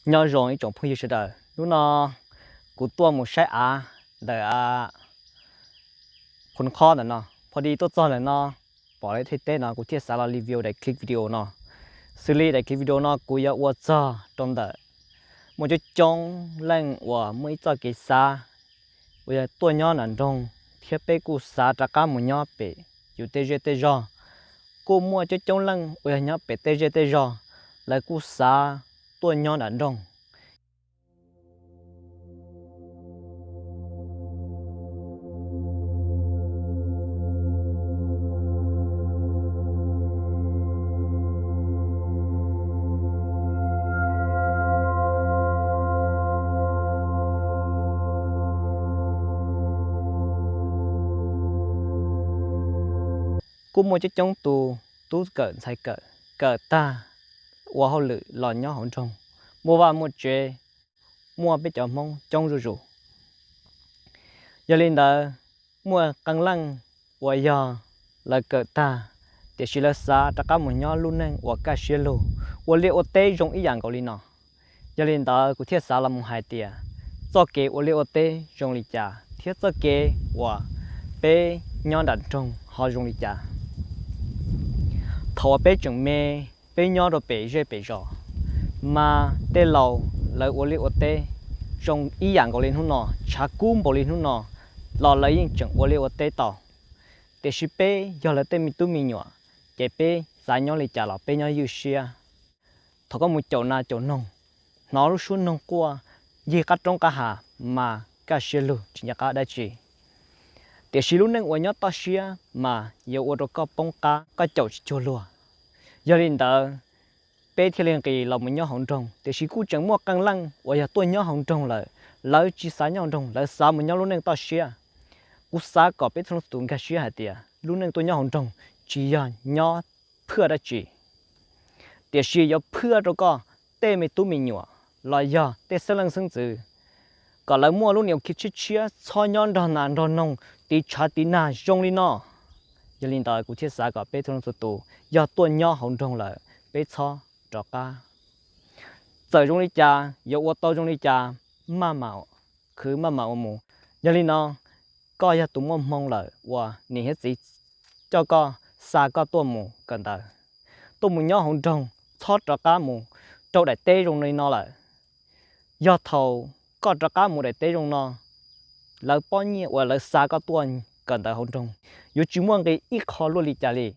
Nyob zoo ib tsoom phooj ywg sawv daws, hnub no kuv tuaj mus saib av ntawm Qhov Qhob ntawm no, pho di tuaj txog ntawm no pom lawv theej teb no kuv thiaj xav los review daim clip video no. Xws li daim clip video no kuv yuav ua txog rau ntawm muaj coob coob leej uas muaj ib txoj kev xav uas yog tuaj nyob nram nroog, thiab peb kuj xav rov qab mus nyob pem yus tej zej tej zog. Kuj muaj coob coob leej uas yog nyob pem tej zej tej zog, lawv kuj xav tuaj nyob nram nroog. Kuj muaj coob coob tus tub kawm ntxhais kawm, kawm tag ua hauj lwm los nyob hauv nroog, muaj vaj muaj tsev, muaj peb cov Hmoob coob zuj zus. Yog li ntawd, muaj qee leej uas yog lawv kawm tag, tiam sis lawv xav rov qab mus nyob lub neej uas kaj siab lug, ua liaj ua teb zoo ib yam nkaus li no. Yog li ntawd kuv thiaj xav los mus hais tias txoj kev ua liaj ua teb zoo li cas thiab txoj kev uas peb nyob nram nroog ho zoo li cas. Thaum uas peb tseem me, peb nyob rau pem zej pem zos, mas tej laus lawv ua liaj ua teb zoo ib yam nkaus li hnub no, tshav kub npaum li hnub no los lawv yeej tseem ua liaj ua teb tau. Tiam sis peb yog lawv tej me tub me nyuam, ces peb xav nyob li cas los peb nyob ywj siab. Thaum koj mus caum nas caum noog, hnov lub suab noog quaj ncig qab roob qab hav mas kaj siab lug tsis nco qab dab tsi. Tiam sis lub neej uas nyob toj siab mas yuav ua rau koj poob qab, koj caum tsis cuag luag. Yog li ntawd, peb thiaj li nqis los mus nyob hauv nroog, tiam sis kuj tseem muaj qee leej uas yog tuaj nyob hauv nroog lawm, lawv tsis xav nyob hauv nroog, lawv xav mus nyob lub neej toj siab. Kuv xav kom peb txhua leej txhua tus nkag siab hais tias lub neej tuaj nyob hauv nroog tsis yog nyob phwaj dab tsi, tiam sis yuav phwaj rau koj tej me tub me nyuam los yog tej xeeb leej xeeb ntxwv, kom lawv muaj lub neej uas khi tshiab tshiab, txhob nyob nrog nas nrog noog tiv tshav tiv nag zoo li no. Yog li ntawd kuv thiaj xav kom peb txhua leej txhua tus yog tuaj nyob hauv nroog lawm, peb txhob rov qab. Txawm zoo li cas, yuav ua tau zoo li cas, maj mam khwv maj mam ua mus. Yog li no, koj yog tus muaj hmoo lawm uas niam thiab txiv coj koj, xa koj tuaj mus kawm ntawv, tuaj mus nyob hauv nroog, txhob rov qab mus rau daim teb zoo li no lawm. Yog thaum koj rov qab mus daim teb zoo no, lawv pob nyiaj uas lawv xa koj tuaj kawm ntawv hauv nroog yuav tsis muaj nqi ib qho luaj li cas li.